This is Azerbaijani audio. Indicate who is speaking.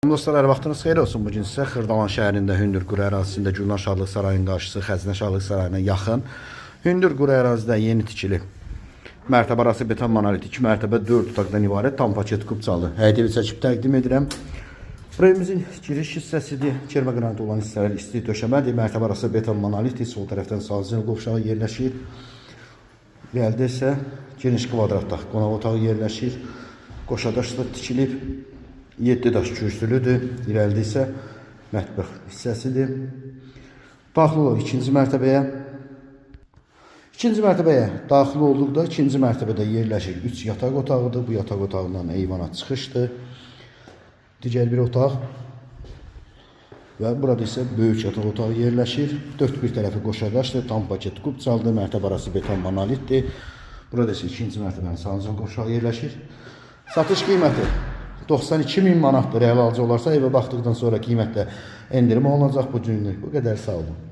Speaker 1: Dostlar, hər vaxtınız xeyir olsun. Bu gün sizə Xırdalan şəhərində Hündür Quru ərazisində Gülnar Şadlıq Sarayının qarşısı Xəzinə Şadlıq Sarayına yaxın Hündür Quru ərazidə yeni tikili mərtəbə arası beton monolit 2 mərtəbə 4 otaqdan ibarət tam paket kupçalı həyət evi çəkib təqdim edirəm. Evimizin giriş hissəsidir. Kermə qranit olan hissələr isti döşəmədir. Mərtəbə arası beton monolitdir. Sol tərəfdən sanuzel qovşağı yerləşir. İrəlidə isə geniş kvadratda qonaq otağı yerləşir. Qoşa daşla tikilib. 7 daş kürsülüdür. İrəlidə isə mətbəx hissəsidir. Daxil olaq ikinci mərtəbəyə. İkinci mərtəbəyə daxil olduqda ikinci mərtəbədə yerləşir 3 yataq otağıdır. Bu yataq otağından eyvana çıxışdır. Digər bir otaq və burada isə böyük yataq otağı yerləşir. Dörd bir tərəfi qoşa daşdır, tam paket kupçalıdır, mərtəbə arası beton monolitdir. Burada isə ikinci mərtəbənin sanuzel qovşağı yerləşir. Satış qiyməti 92 min manatdır. Real alıcı olarsa evə baxdıqdan sonra qiymətdə endirim olunacaq bu günlük. Bu qədər, sağ olun.